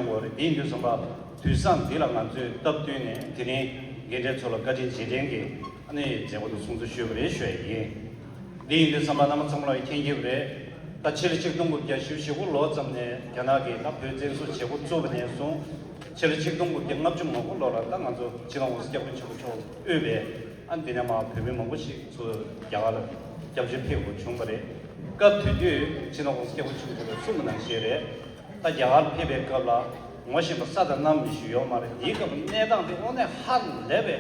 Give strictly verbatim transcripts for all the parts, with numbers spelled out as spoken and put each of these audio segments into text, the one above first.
དགོས་རེད། དེ་ཡིན་དུས་ཙམ་པ་དུས་བཟང་འདི་ལ་ང་ཚོས་སྟབས་བསྟུན་ནས་དེ་རིང་འགན་འཁྲི་ཚོ་ལ་བཀའ་དྲིན་རྗེས་དྲན་གྱི་ཨ་ནི་མཛད་སྒོ་དེ་སྲུང་བརྩི་ཞུས་པ་རེད་ཞུ་ཡ་ཡིན། འདི་ཡིན་དུས་ཙམ་པ་རྣམ་པ་ཚང་མ་ལ་མཁྱེན་གྱི་རེད། ད་ཕྱི་ལོ་ཆིག་སྟོང་དགུ་བརྒྱ་བཞི་བཅུ་ཞེ་དགུ་ལོ་ཙམ་ནས་རྒྱ་ནག་གིས་ད་བོད་བཙན་བཟུང་བྱེད་འགོ་བཙུགས་པ་ནས་བཟུང་ཕྱི་ལོ་ཆིག་སྟོང་དགུ་བརྒྱ་ལྔ་བཅུ་ང་དགུ་ལོ་ལ་ད་ང་ཚོ་སྤྱི་ནོར་༸གོང་ས་༸སྐྱབས་མགོན་ཆེན་པོ་མཆོག་དབུས་པའི་ཨ་འདི་ནས་མར་བོད་མི་མང་པོ་ཞིག་ཚུར་རྒྱ་གར་ལ་སྐྱབས་བཅོལ་ཕེབས་དགོས་བྱུང་བ་རེད། སྐབས་དེ་དུས་སྤྱི་ནོར་༸གོང་ས་༸སྐྱབས་མགོན་ཆེན་པོ་མཆོག་གིས་གསུངས་པ་ནང་བཞིན་རེད། ད་རྒྱ་གར་ཕེབས་པའི་སྐབས་ལ་ངོ་ཤེས་པ་ས་དང་གནམ་མི་ཞིག་ཡོད་མ་རེད། དེའི་སྐབས་གནས་སྟངས་དེ་དངོས་གནས་ཧ་ལས་པའི་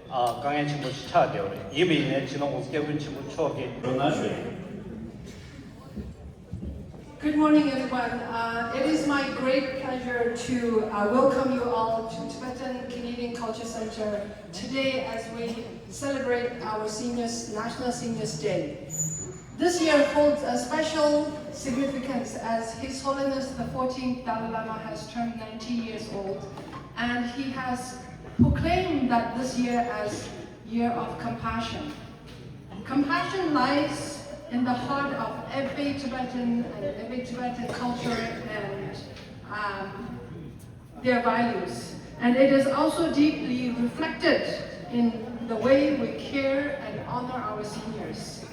ཨ་དཀའ་ངལ་ཆེན་པོ་ཞིག་ཆགས་བསྡད་པ་རེད། ཡིན་པ་ཡིན་ནའི་སྤྱི་ནོར་༸གོང་ས་༸སྐྱབས་མགོན་ཆེན་པོ་མཆོག་གིས་ལོ་ན་ཞུ། Good morning, everyone. Uh, it is my great pleasure to uh, welcome you all to Tibetan Canadian Culture Center today as we celebrate our seniors, National Seniors Day. This year holds a special significance as His Holiness the fourteenth Dalai Lama has turned ninety years old, and he has proclaimed that this year as year of compassion. Compassion lies in the heart of every Tibetan and every Tibetan culture and um, their values. And it is also deeply reflected in the way we care and honor our seniors.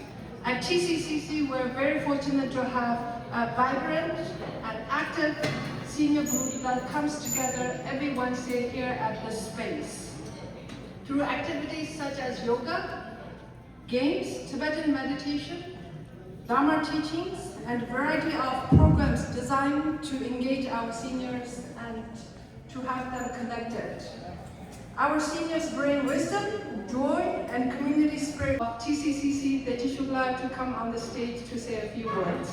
At T C C C, we're very fortunate to have a vibrant and active senior group that comes together every Wednesday here at this space. Through activities such as yoga, games, Tibetan meditation, Dharma teachings, and variety of programs designed to engage our seniors and to have them connected. Our seniors bring wisdom, joy, and community spirit. Of T C C C, Teji Shukla to come on the stage to say a few words.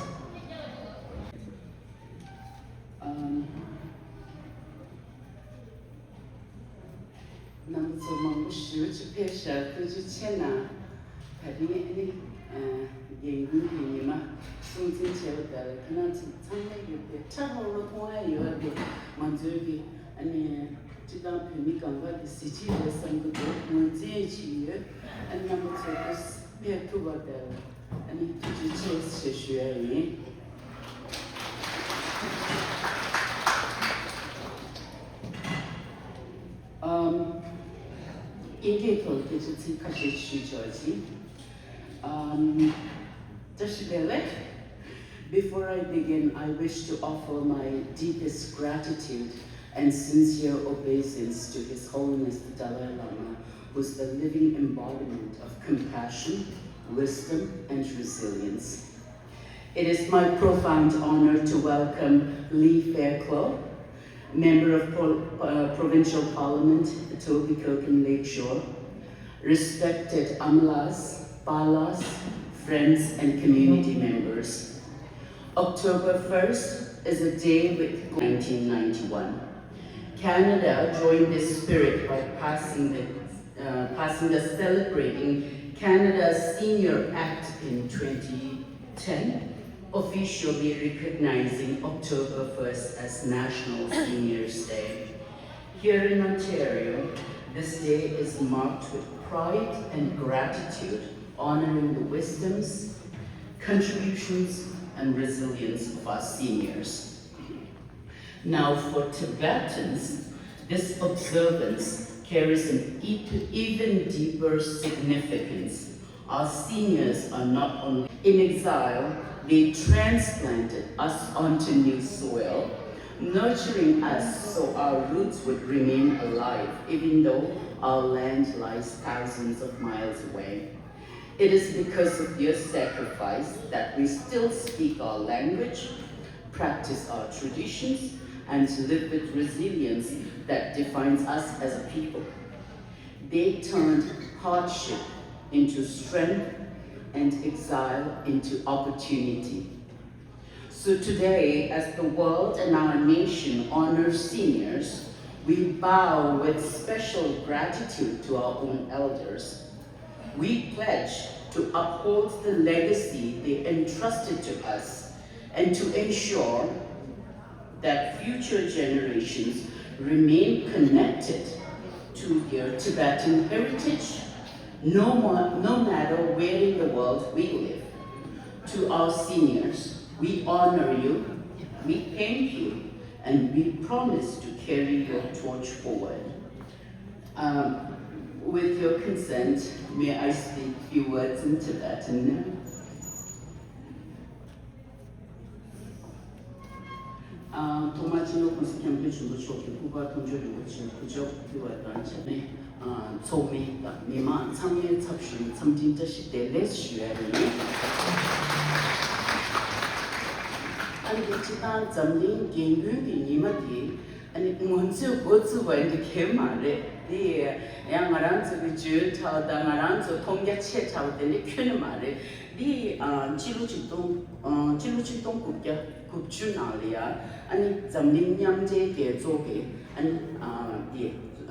Um, རྣམ་པ་ཚོ་མང་པོ་ཞེ་པོ་ཅིག་ཕེབས་ཤག་ཐུགས་རྗེ་ཆེ་གནང་། ད་རིང་ཨ་ནི་རྒན་རྒོན་གྱི་ཉི་མ་སྲུང་བརྩི་བྱས་པ་ལྟར་ཁྱེད་རང་ཚོ་ཚང་མ་ཡོད་པའི་ཁྲ་ཧོར་ལོ་མཐོང་ཡ་ཡོད་པའི་ང་ཚོའི་གི་ཨ་ནི་སྤྱི་བཏང་བོད་མི་གང་ག་གི་གཟི་བརྗིད་རེད་བསམ་གྱི་འདུག་ངོས་འཛིན་བྱེད་ཀྱི་ཡོད། ཨ་ནི་རྣམ་པ་ཚོ་ཕེབས་ཐུབ་པ་ལྟར་ཨ་ནི་ཐུགས་རྗེ་ཆེ་ཞེས་ཞུ་ཡ་ཡིན། ཨམ། དབྱིན་སྐད་ཐོག་སྐད་ཆ་ཚིག་ཁ་ཤས་ཞུས་ཆོག་ཅིང་། ཨམ། བཀྲ་ཤིས་བདེ་ལེགས། Before I begin, I wish to offer my deepest gratitude and sincere obeisance to His Holiness the Dalai Lama, who is the living embodiment of compassion, wisdom, and resilience. It is my profound honor to welcome Lee Fairclough, Member of Pol- uh, Provincial Parliament, Etobicoke and Lakeshore, respected Amalas, Palas, friends, and community members. October first is a day with nineteen ninety-one. Canada joined this spirit by passing the uh, passing the Celebrating Canada's Senior Act in twenty ten, officially recognizing October first as National Seniors Day. Here in Ontario, this day is marked with pride and gratitude, honoring the wisdoms, contributions, and resilience of our seniors. Now, for Tibetans, this observance carries an e- even deeper significance. Our seniors are not only in exile, they transplanted us onto new soil, nurturing us so our roots would remain alive, even though our land lies thousands of miles away. It is because of your sacrifice that we still speak our language, practice our traditions, and live with resilience that defines us as a people. They turned hardship into strength and exile into opportunity. So today, as the world and our nation honor seniors, we bow with special gratitude to our own elders. We pledge to uphold the legacy they entrusted to us and to ensure that future generations remain connected to their Tibetan heritage, no, more, no matter where in the world we live. To our seniors, we honor you, we thank you, And we promise to carry your torch forward. Um, with your consent, may I speak few words in Tibetan? ཨ། ཐོག་མར་སྤྱི་ནོར་༸གོང་ས་༸སྐྱབས་མགོན་ཆེན་པོ་མཆོག་གི་སྐུ་པར་མཐོང་ཆོས་རིན་པོ་ཆེ་གུས་ཕྱག་ཕུལ་བ་དང་ཆབས་ཅིག་ཨ། ཚོགས་མི་དང་མི་མང་ཚང་མའི་ཚབ་ཞུས་ནས་འཚམས་འདྲིའི་བཀྲ་ཤིས་བདེ་ལེགས་ཞུ་ཡ་ཡིན། ཨ་ནི་སྤྱིར་བཏང་འཛམ་གླིང་རྒན་རྒོན་གྱི་ཉི་མ་དེ་ཨ་ནི་ང་ཚོས་འགོ་བཙུགས་པ་འདི་གལ་མ་རེད། དེ་ཡང་ང་རང་ཚོ་གི་འཇོན་ཐང་དང་ང་རང་ཚོ་མཐོང་རྒྱ་ཆེ་དྲགས་པ་དེ་འདྲ་ཁྱོན་ནས་མ་རེད། འདི་ཨ། སྤྱི་ལོ་ཆིག་སྟོང་ཨ། སྤྱི་ལོ་ཆིག་སྟོང་དགུ་བརྒྱ་དགུ་བཅུ་ནང་ལ་ཡ་ཨ་ནི་འཛམ་གླིང་མཉམ་འབྲེལ་རྒྱལ་ཚོགས་ཀྱི་ཨ་ནི་ཨ། དེ་ཨ།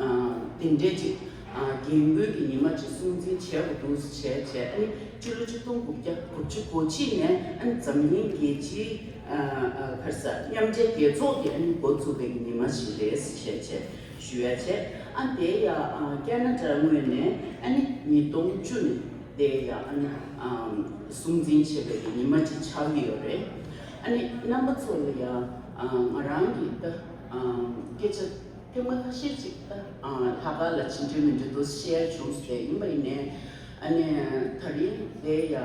དེ་འདྲའི་ཅིག་ཨ། རྒན་རྒོན་གྱི་ཉི་མ་ཅིག་སྲུང་འཛིན་བྱས་པ་འདུག་བྱས་བྱས་ཨ་ནི་སྤྱི་ལོ་ཆིག་སྟོང་དགུ་བརྒྱ་དགུ་བཅུ་གོ་གཅིག་ནས་ཨ་ནི་འཛམ་གླིང་རྒྱལ་སྤྱིའི་ཨ། ཨ། ག་རེ་ཟེར། མཉམ་འབྲེལ་རྒྱལ་ཚོགས་ཀྱིས་ཨ་ནི་འགོ་བཙུགས་པའི་ཉི་མ་ཞིག་རེད་བྱས་བྱས་ཞུ་ཡ་བྱས། ཨ་དེ་ཡ་ཨ། ཁེ་ན་ཌ་ངོས་ནས་ཨ་ནི་ཉིས་སྟོང་བཅུ་ནས་དེ་ཡ་ཨ་ནི་ཨ། སྲུང་འཛིན་བྱས་པའི་ཉི་མ་ཅིག་ཆགས་ཀྱི་ཡོད་རེད། ཨ་ནི་རྣམ་པ་ཚོ་ལ་ཡ་ཨ། ང་རང་གིས་ད་ཨ། སྐད་ཆ་ཐེངས་མ་ཁ་ཤས་ཅིག་ད་ཨ། ལྷག་དཀར་ལ་ཕྱིན་འགྲོ་མི་འགྲོ་དུ་བཤད་བྱུང་ཟེར་ཡིན་པ་ཡིན་ནའི། ཨ་ནི་ད་རིང་དེ་ཡ་ཨ།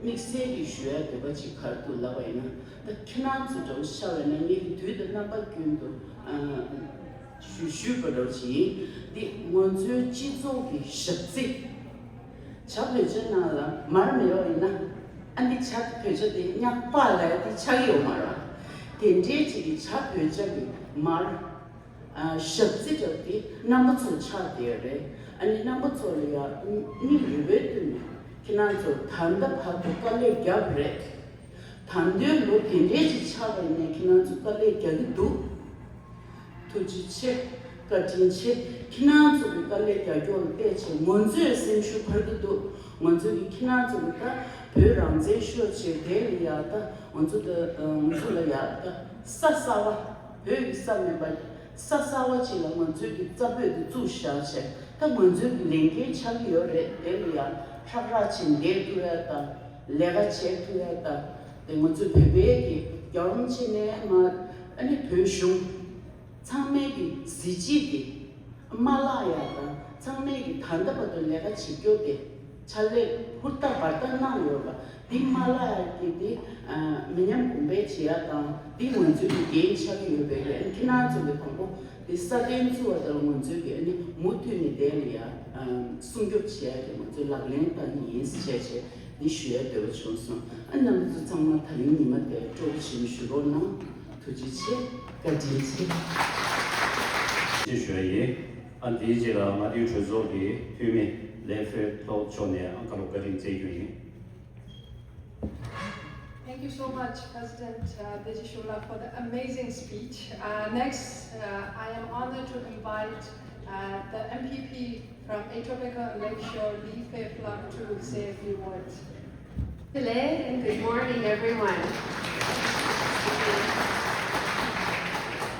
དམིགས་བསལ་གྱི་ཞུ་ཡ་འདོད་པ་ཅིག་ག་རེ་འདུག་ལབ་པ་ཡིན་ན། ད་ཁྱེད་རང་ཚོ་འདྲ་བོ་ཤར་བས་ན་ངས་དུས་དང་རྣམ་པ་ཀུན་ཏུ་ཨ། ཞུ་ཞུས་པ་འདྲ་བོ་ཅིག་ཡིན། འདི་ང་ཚོའི་སྤྱི་ཚོགས་ཀྱི་ཞབས་རྩི། བྱ་བོད་ཇ་ནང་ལ་མར་མེད་པ་ཡིན་ན། ཨ་འདི་བྱ་བོད་ཇ་དེ་ཉག་པ་ལ་འདི་ཆགས་ཀྱི་ཡོད་མ་རེད། དེ་འདྲའི་ཅིག་གི་བྱ་བོད་ཇ་གི་མར། ཨ། ཞབས་རྩི་འདྲ་བོ་དེ་རྣམ་པ་ཚོ་ཆགས་བསྡད་ཡོད་རེད། ཨ་ནི་རྣམ་པ་ཚོ་ལ་ཡ་སྙིང་རུས་པའི་གཏིང་ནས་ཁྱེད་རང་ཚོ་ད་ལྟ་བར་དུ་དཀའ་ལས་བརྒྱབ་རེད། ད་དུང་ལོ་དེ་འདྲའི་ཅིག་ཆགས་པ་ཡིན་ནའི་ཁྱེད་རང་ཚོ་དཀའ་ལས་རྒྱག་གི་འདུག་ཐུགས་རྗེ་ཆེ། བཀའ་དྲིན་ཆེ། ཁྱེད་རང་ཚོ་གི་དཀའ་ལས་རྒྱག་རྒྱུ་ལ་བལྟས་བྱས་ང་ཚོའི་སེམས་ཤུགས་འཕར་གྱི་འདུག་ང་ཚོ་གི་ཁྱེད་རང་ཚོ་གི་ད་བོད་རང་བཙན་ཤོར་བྱས་དེ་ལ་ཡ་ད་ང་ཚོ་ད་ང་ཚོ་ལ་ཡ་ད་ས་གསར་པ། བོད་ཀྱི་ས་མེད་པ། ས་གསར་པ་ཅིག་ལ་ང་ཚོའི་གི་རྩ་བོད་དུ་བཙུགས་བཞག་བྱས་ད་ང་ཚོའི་གི་ལས་འགན་ཆགས་ཀྱི་ཡོད་རེད། དེ་ལ་ཡ་ཧྲག་ཧྲག་བྱས་བསྡད་ཐུབ་ཡ་དང་། ལས་ཀ་བྱེད་ཐུབ་ཡ་དང་། དེ་ང་ཚོའི་བོད་པའི་གི་རྒྱལ་བ་རིན་པོ་ཆེ་ནས་མར་ཨ་ནི་བོད་གཞུང་ཚང་མའི་གི་གཟི་བརྗིད་དེ་མ་བརླག་ཡ་དང་། ཚང་མས་ཀྱི་ད་ལྟ་བར་དུ་ལས་ཀ་བྱེད་རྒྱུ་དེ་ཕྱག་ལས་ཧུར་ཐག་འབར་ཐག་གནང་ཡོད་པ་འདི་མ་བརླག་ཡ་གི་འདི་མི་ཉམས་གོང་འཕེལ་བྱེད་ཡ་དང་འདི་ང་ཚོའི་གི་འགན་ཆགས་ཀྱི་ཡོད་པའི་ལས། ཁྱེད་རང་ཚོ་གི་དང་པོ་འདི་སྲ་བརྟན་བཙུགས་པ་དང་ང་ཚོའི་གི་ཨ་ནི་མུ་མཐུད་ནས་དེ་ལ་ཡ་སྲུང་སྐྱོབ་བྱེད་ཡ་གི་ང་ཚོའི་ལག་ལེན་བསྟར་ཡིན་ཟེར་བྱས་འདི་ཞུ་ཡ་འདོད་པ་བྱུང་སོང་། ཨ་རྣམ་པ་ཚོ་ཚང་མ་ད་རིང་ཉི་མ་དེ་སྤྲོ་པོ་བྱེད་ནས་བཞུགས་རོགས་གནང་། ཐུགས་རྗེ་ཆེ། བཀའ་དྲིན་ཆེ། ཞུ་ཡ་ཡིན། ཨ་འདིའི་རྗེས་ལ་མངའ་སྡེའི་གྲོས་ཚོགས་ཀྱི་འཐུས་མི་ལེ་ཧྥེ་ཐོག་མཆོག་ནས་ཨ་བཀའ་སློབ་བཀའ་དྲིན་སྩལ་རྒྱུ་ཡིན། Thank you so much, President uh, Deji Shulla, for the amazing speech. Uh, next, uh, I am honored to invite uh, the M P P from Etobicoke and Lakeshore, Lee Fei Flak, to say a few words. Hello and good morning, everyone.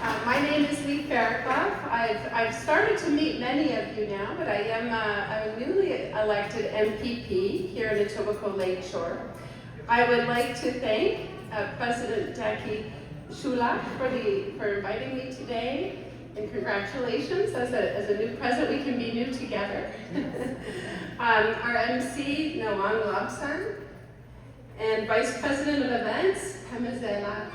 Uh, my name is Lee Fairclough. I've, I've started to meet many of you now, but I am uh, a newly elected M P P here in Etobicoke Lakeshore. I would like to thank uh, President Jackie Shulak for, the, for inviting me today, and congratulations. As a, as a new president, we can be new together. Um, our M C, Nawang Lobsang, and Vice President of Events, Pema Zela,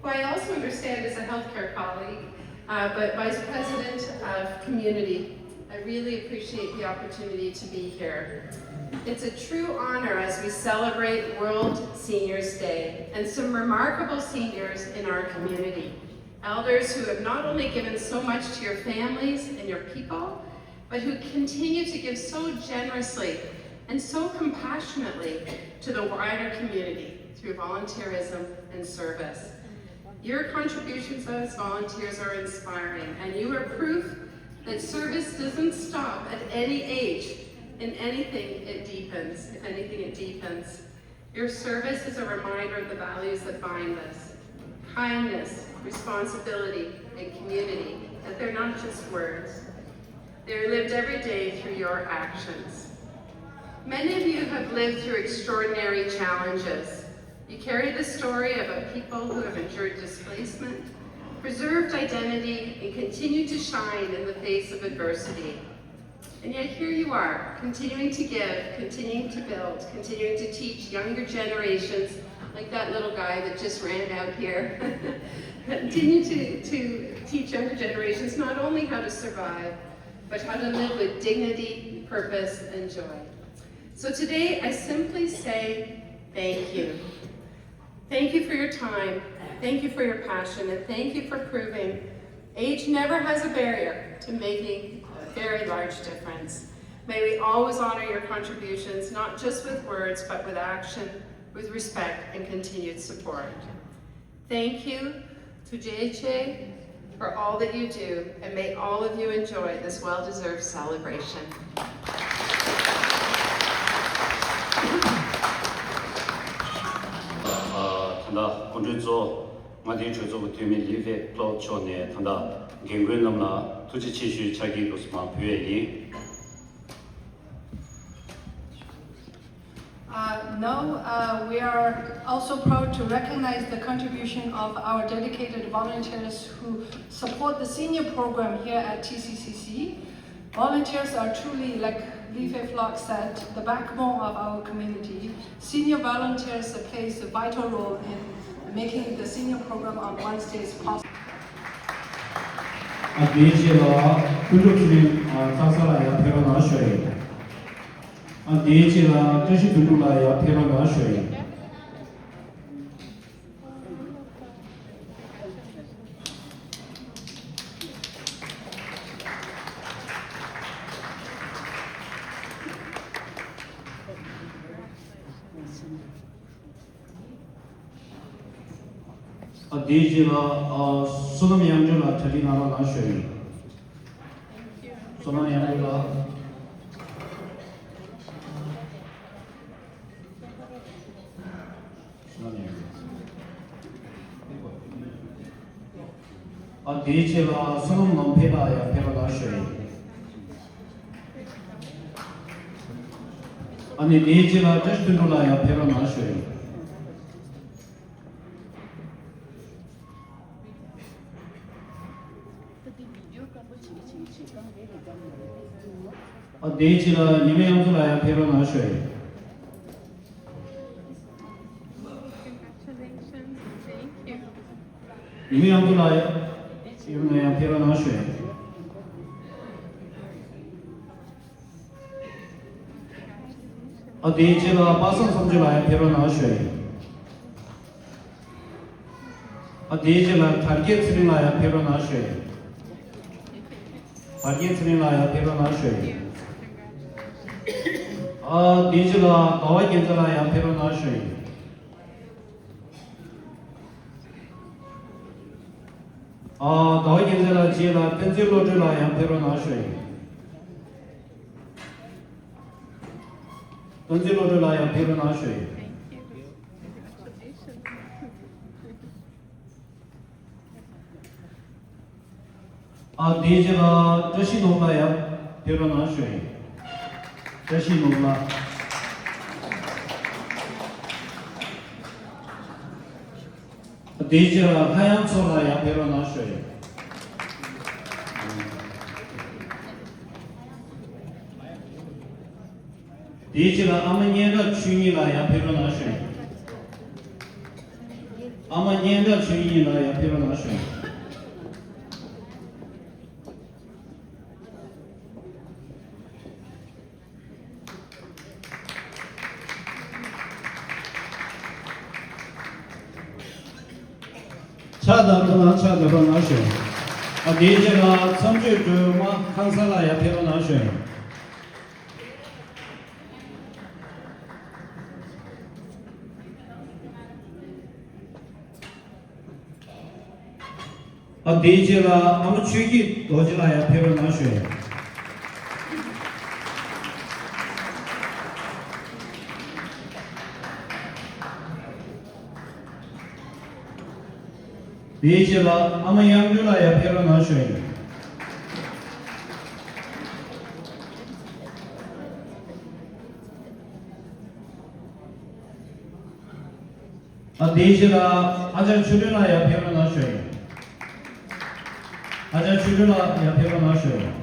who I also understand is a healthcare colleague, uh, but Vice President of Community. I really appreciate the opportunity to be here. It's a true honor as we celebrate World Seniors Day and some remarkable seniors in our community. Elders who have not only given so much to your families and your people, but who continue to give so generously and so compassionately to the wider community through volunteerism and service. Your contributions as volunteers are inspiring, and you are proof that service doesn't stop at any age. In anything, it deepens. If anything, it deepens. Your service is a reminder of the values that bind us: kindness, responsibility, and community, that they're not just words. They are lived every day through your actions. Many of you have lived through extraordinary challenges. You carry the story of a people who have endured displacement, preserved identity, and continue to shine in the face of adversity. And yet here you are, continuing to give, continuing to build, continuing to teach younger generations, like that little guy that just ran out here. Continue to, to teach younger generations not only how to survive, but how to live with dignity, purpose, and joy. So today, I simply say thank you. Thank you for your time. Thank you for your passion. And thank you for proving age never has a barrier to making a very large difference. May we always honor your contributions, not just with words, but with action, with respect, and continued support. Thank you to J H A for all that you do, and may all of you enjoy this well-deserved celebration. ད་ལྟ་སྐུ་མགྲོན་གཙོ་མངའ་སྡེའི་གྲོས་ཚོགས་ཀྱི་འཐུས་མི་ལི་ཧྥེ་ཀློག་མཆོག་ནས་ད་ལྟ་རྒན་རྒོན་རྣམས་ལ་ཐུགས་རྗེ་ཆེ་ཞུའི་ཕྱག་འཁྱེར་འདུག་སེ་མར་ཕུལ་ཡས་ཡིན། Uh, now, uh, we are also proud to recognize the contribution of our dedicated volunteers who support the senior program here at T C C C. Volunteers are truly, like Li Fei Flock said, the backbone of our community. Senior volunteers plays a vital role in making the senior program on Wednesdays possible. ཨ་དེའི་རྗེས་ལ་ཀུན་གྲུབ་ཚེ་རིང་ཨ་ལྷ་ས་ལ་ཡར་ཕེབས་རོགས་གནང་ཞུ་ཡིན། ཨ་དེའི་རྗེས་ལ་བཀྲ་ཤིས་དོན་གྲུབ་ལགས་ཡར་ཕེབས་རོགས་གནང་ཞུ་ཡིན། ཨ་དེའི་རྗེས་ལ་ཨ་བསོད་ནམས་དབྱངས་སྒྲོན་ལགས་གྲ་སྒྲིག་གནང་རོགས་གནང་ཞུ་ཡིན། བསོད་ནམས་དབྱངས་སྒྲོན་ལགས། བསོད་ནམས་དབྱངས་སྒྲོན། ཨ་དེའི་རྗེས་ལ་བསོད་ནམས་ལམ་འཕེལ་ལགས་ཡར་ཕེབས་རོགས་གནང་ཞུ་ཡིན། ཨ་ནི་དེའི་རྗེས་ལ་བཀྲ་ཤིས་དོན་གྲུབ་ལགས་ཡར་ཕེབས་རོགས་གནང་ཞུ་ཡིན། ཨ་དེའི་རྗེས་ལ་ཉི་མ་དབྱངས་མཚོ་ལགས་ཡར་ཕེབས་རོགས་གནང་ཞུ་ཡིན། ཉི་མ་དབྱངས་མཚོ་ལགས་ཡར་ཡར་ཕེབས་རོགས་གནང་ཞུ་ཡིན། ཨ་དེའི་རྗེས་ལ་པ་སངས་བསམ་འགྲུབ་ལགས་ཡར་ཕེབས་རོགས་གནང་ཞུ་ཡིན། ཨ་དེའི་རྗེས་ལ་དར་རྒྱས་ཚེ་རིང་ལགས་ཡར་ཕེབས་རོགས་གནང་ཞུ་ཡིན། དར་རྒྱས་ཚེ་རིང་ལགས་ཡར་ཕེབས་རོགས་གནང་ཞུ་ཡིན། ཨ་དེའི་རྗེས་ལ་ཟླ་བ་རྒྱལ་མཚན་ལགས་ཡར་ཕེབས་རོགས་གནང་ཞུ་ཡིན། ཨ་ཟླ་བ་རྒྱལ་མཚན་ལགས་རྗེས་ལ་བསྟན་འཛིན་བློ་གྲོས་ལགས་ཡར་ཕེབས་རོགས་གནང་ཞུ་ཡིན། བསྟན་འཛིན་བློ་གྲོས་ལགས་ཡར་ཕེབས་རོགས་གནང་ཞུ་ཡིན། ཨ་དེའི་རྗེས་ལ་བཀྲ་ཤིས་ནོར་བུ་ལགས་ཡར་ཕེབས་རོགས་གནང་ཞུ་ཡིན། བཀྲ་ཤིས་ནོར་བུ་ལགས། ཨ་དེའི་རྗེས་ལ་ལྷ་དབྱངས་མཚོ་ལགས་ཡར་ཕེབས་རོགས་གནང་ཞུ་ཡིན། དེའི་རྗེས་ལ་ཨ་མ་སྙན་གྲགས་ཆོས་ཉིད་ལགས་ཡར་ཕེབས་རོགས་གནང་ཞུ་ཡིན། ཨ་མ་སྙན་གྲགས་ཆོས་ཉིད་ལགས་ཡར་ཕེབས་རོགས་གནང་ཞུ་ཡིན། ཕྱག་བརྡབ་རོགས་གནང་། ཕྱག་བརྡབ་རོགས་གནང་ཞུ་ཡིན། ཨ་དེའི་རྗེས་ལ་མཚམས་གཅོད་སྒྲོལ་མ་ཁང་གསར་ལགས་ཡར་ཕེབས་རོགས་གནང་ཞུ་ཡིན། ཨ་དེའི་རྗེས་ལ་ཨ་མ་ཆོས་སྐྱིད་རྡོ་རྗེ་ལགས་ཡར་ཕེབས་རོགས་གནང་ཞུ་ཡིན། དེའི་རྗེས་ལ་ཨ་མ་དབྱངས་སྒྲོན་ལགས་ཡར་ཕེབས་རོགས་གནང་ཞུ་ཡིན། ཨ་དེའི་རྗེས་ལ་ཨ་ཅག་ཆོས་སྒྲོན་ལགས་ཡར་ཕེབས་རོགས་གནང་ཞུ་ཡིན། ཨ་ཅག་ཆོས་སྒྲོན་ལགས་ཡར་ཕེབས་རོགས་གནང་ཞུ།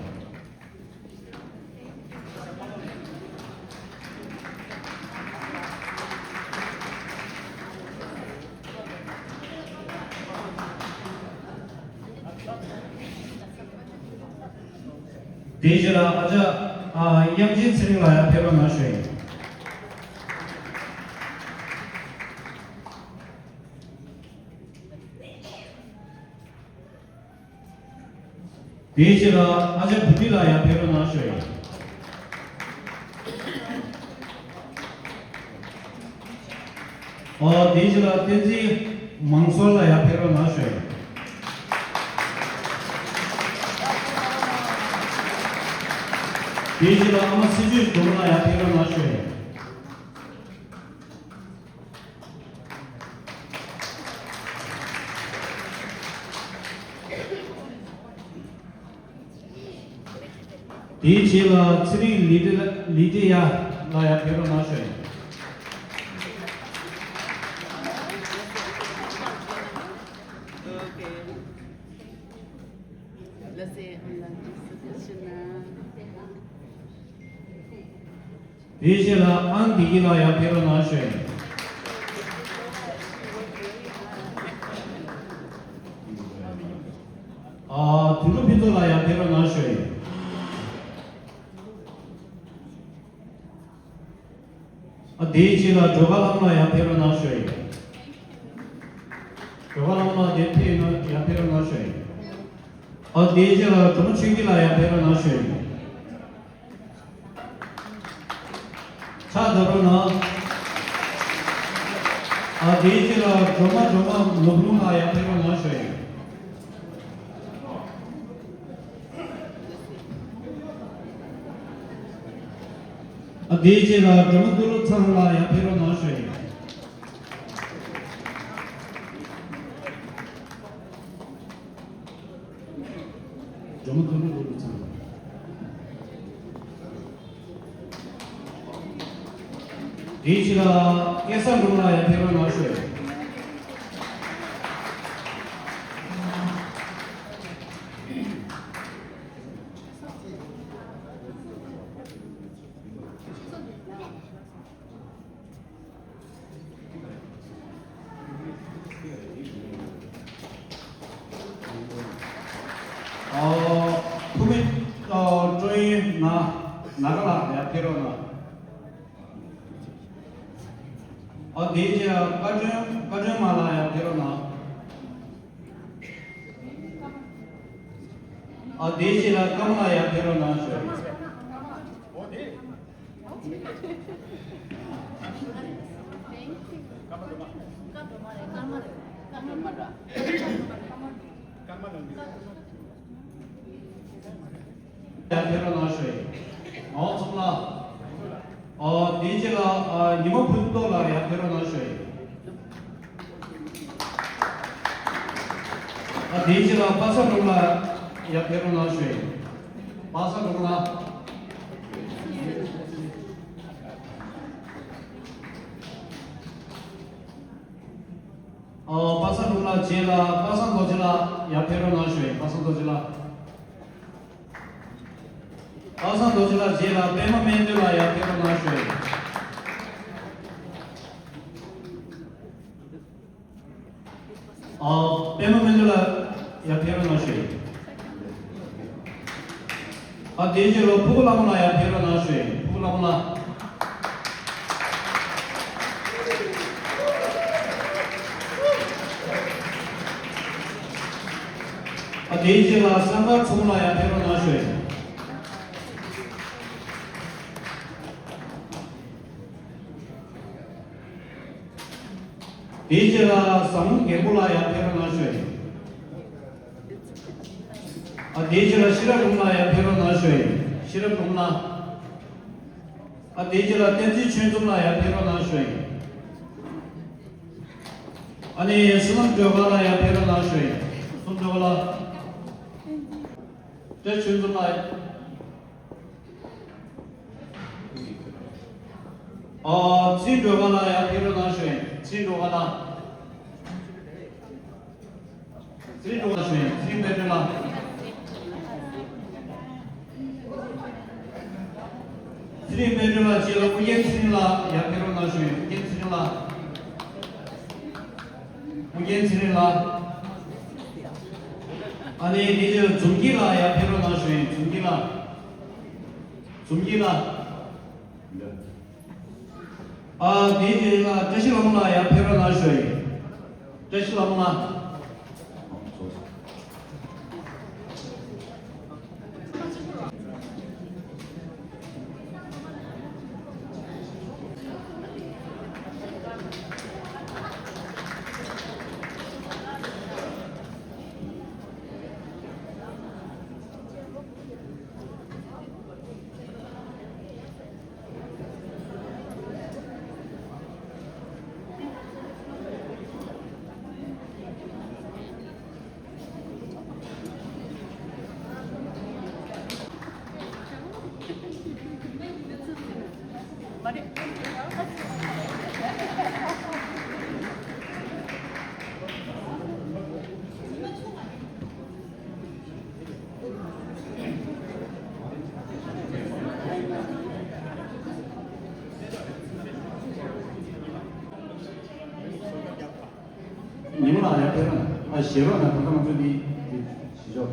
དེའི་རྗེས་ལ་ཨ་ཅག་ཨ་དབྱངས་ཅན་ཚེ་རིང་ལགས་ཡར་ཕེབས་རོགས་གནང་ཞུ་ཡིན། དེའི་རྗེས་ལ་ཨ་ཅག་བུ་ཁྲིད་ལགས་ཡར་ཕེབས་རོགས་གནང་ཞུ་ཡིན། ཨོ་དེའི་རྗེས་ལ་བསྟན་འཛིན་མང་ཚོགས་ལགས་ཡར་ཕེབས་རོགས་གནང་ཞུ་ཡིན། དེའི་རྗེས་ལ་ཨ་མ་ཚེ་བརྟན་སྒྲོལ་མ་ལགས་ཡར་ཕེབས་རོགས་གནང་ཞུ་ཡིན། དེའི་རྗེས་ལ་ཚེ་རིང་ལི་ཏི་ལི་ཏི་ཡ་ལགས་ཡར་ཕེབས་རོགས་གནང་ཞུ་ཡིན། དེའི་རྗེས་ལ་ཨང་བདེ་སྐྱིད་ལགས་ཡར་ཕེབས་རོགས་གནང་ཞུ་ཡིན། ཨ་དོན་གྲུབ་ཕུན་ཚོགས་ལགས་ཡར་ཕེབས་རོགས་གནང་ཞུ་ཡིན། ཨ་དེའི་རྗེས་ལ་སྒྲོལ་དཀར་ལྷ་མོ་ལགས་ཡར་ཕེབས་རོགས་གནང་ཞུ་ཡིན། སྒྲོལ་དཀར་ལྷ་མོ་ལགས་དེ་ཕེབས་ན་ཡར་ཕེབས་རོགས་གནང་ཞུ་ཡིན། ཨ་དེའི་རྗེས་ལ་སྒྲོལ་མ་ཆོས་སྐྱིད་ལགས་ཡར་ཕེབས་རོགས་གནང་ཞུ་ཡིན། ཕྱག་རྡབ་རོགས་གནང་། ཨ་དེའི་རྗེས་ལ་སྒྲོལ་མ་སྒྲོལ་མ་ནོར་བུ་ལུང་ལགས་ཡར་ཕེབས་རོགས་གནང་ཞུ་ཡིན། ཨ་དེའི་རྗེས་ལ་སྒྲོལ་མ་ཏུ་ལུ་ཚང་ལགས་ཡར་ཕེབས་རོགས་གནང་ཞུ་ཡིན། སྒྲོལ་མ་ཏུ་ལུ་ཚང་། དེའི་ཕྱིར་སྐལ་བཟང་སྒྲོལ་མ་ལགས་ཡར་ཕེབས་རོགས་གནང་ཞུ། ཨོ། ཐུ་མི་ཨོ་ཀྲོའི་ན་ན་ག་ལགས་ཡར་ཕེབས་རོགས་གནང་། ཨོ་དེའི་རྗེས་བཀའ་དྲུང་བཀའ་དྲུང་མ་ལགས་ཡར་ཕེབས་རོགས་གནང་། ཨོ་དེའི་རྗེས་ལ་ཀརྨ་ལགས་ཡར་ཕེབས་རོགས་གནང་ཞུ། ཡར་ཕེབས་རོགས་གནང་ཞུ་ཡིན། ཨོ་ཚོགས་ལ། ཨོ་དེའི་རྗེས་ལ་ཨ་ཉི་མ་ཕུན་ཚོགས་ལགས་ཡར་ཕེབས་རོགས་གནང་ཞུ་ཡིན། ཨ་དེའི་རྗེས་ལ་པ་སངས་སྒྲོལ་མ་ལགས་ཡར་ཕེབས་རོགས་གནང་ཞུ་ཡིན། པ་སངས་སྒྲོལ་མ་ལགས། ཨོ་པ་སངས་སྒྲོལ་མ་ལགས་རྗེས་ལ་པ་སངས་རྡོ་རྗེ་ལགས་ཡར་ཕེབས་རོགས་གནང་ཞུ་ཡིན། པ་སངས་རྡོ་རྗེ་ལགས། པ་སངས་རྡོ་རྗེ་ལགས་རྗེས་ལ་པད་མ་སྨན་དོན་ལགས་ཡར་ཕེབས་རོགས་གནང་ཞུ་ཡིན། ཨ་པད་མ་སྨན་དོན་ལགས་ཡར་ཕེབས་རོགས་གནང་ཞུ་ཡིན། ཨ་དེའི་རྗེས་ལ་ཕུར་བུ་ལྷ་མོ་ལགས་ཡར་ཕེབས་རོགས་གནང་ཞུ་ཡིན། ཕུར་བུ་ལྷ་མོ་ལགས། ཨ་དེའི་རྗེས་ལ་སངས་དཀར་མཚོ་མོ་ལགས་ཡར་ཕེབས་རོགས་གནང་ཞུ་ཡིན། དེའི་རྗེས་ལ་བཟང་མོ་རྒན་པོ་ལགས་ཡར་ཕེབས་རོགས་གནང་ཞུ་ཡིན། ཨ་དེའི་རྗེས་ལ་ཤེས་རབ་སྒྲོལ་མ་ལགས་ཡར་ཕེབས་རོགས་གནང་ཞུ་ཡིན། ཤེས་རབ་སྒྲོལ་མ་ལགས། ཨ་དེའི་རྗེས་ལ་བསྟན་འཛིན་ཆོས་འཛོམས་ལགས་ཡར་ཕེབས་རོགས་གནང་ཞུ་ཡིན། ཨ་ནི་བསོད་ནམས་སྒྲོལ་དཀར་ལགས་ཡར་ཕེབས་རོགས་གནང་ཞུ་ཡིན། བསོད་ནམས་སྒྲོལ་དཀར་ལགས། བཀྲ་ཆོས་འཛོམས་ལགས། ཨ་ཚེ་སྒྲོལ་དཀར་ལགས་ཡར་ཕེབས་རོགས་གནང་ཞུ་ཡིན། ཚེ་སྒྲོལ་དཀར་ལགས། ཚེ་རིང་ལགས་ཞུ་ཡིན། ཚེ་རིང་དཔལ་སྒྲོན་ལགས། ཚེ་རིང་དཔལ་སྒྲོན་ལགས་རྗེས་ལ་ཨུ་རྒྱན་ཚེ་རིང་ལགས་ཡར་ཕེབས་རོགས་གནང་ཞུ་ཡིན། ཨུ་རྒྱན་ཚེ་རིང་ལགས། ཨུ་རྒྱན་ཚེ་རིང་ལགས། ཨ་ནི་དེ་རྗེས་འཛོམས་སྐྱིད་ལགས་ཡར་ཕེབས་རོགས་གནང་ཞུ་ཡིན། འཛོམས་སྐྱིད་ལགས། འཛོམས་སྐྱིད་ལགས། ཨ་དེ་རྗེས་ལ་བཀྲ་ཤིས་ལྷ་མོ་ལགས་ཡར་ཕེབས་རོགས་གནང་ཞུ་ཡིན། བཀྲ་ཤིས་ལྷ་མོ་ལགས། ཉི་མ་ལགས་ཡར་ཕེབས་རོགས་གནང་། ཨ་ཞལ་རོགས་གནང་། ད་ལྟ་ང་ཚོ་འདི་ཞུ་ཆོག་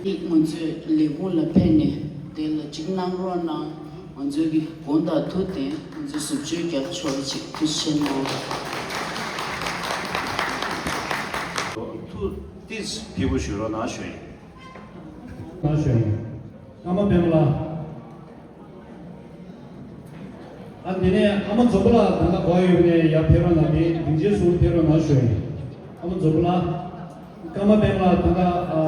ང་ཚོའི་ལས་ཁུངས་ལ་ཕེབས་ནས་དེ་ལ་གཅིག་གནང་རོགས་གནང་། ང་ཚོའི་གི་དགོངས་དག་ཐུགས་བདེན། ང་ཚོའི་ཟུར་བཅོས་རྒྱབ་ཆོག་ཅིག་ཐུགས་རྗེ་ཆེ་གནང་། ཐུགས་ཏིས་ཕི་བོ་ཞུ་རོགས་གནང་ཞུ་ཡིན། གནང་ཞུ་ཡིན། ཀརྨ་པདྨ་ལགས། ཨ་དེ་ནས་ཨ་མ་འཛོམས་པ་ལགས་ད་ལྟ་གོ་ཡོད་ནས་ཡར་ཕེབས་རོགས་གནང་། དེ་སྡིངས་ཆའི་ཟུར་ཕེབས་རོགས་གནང་ཞུ་ཡིན། ཨ་མ་འཛོམས་པ་ལགས། ཀརྨ་པདྨ་ལགས་ད་ལྟ་ཨ་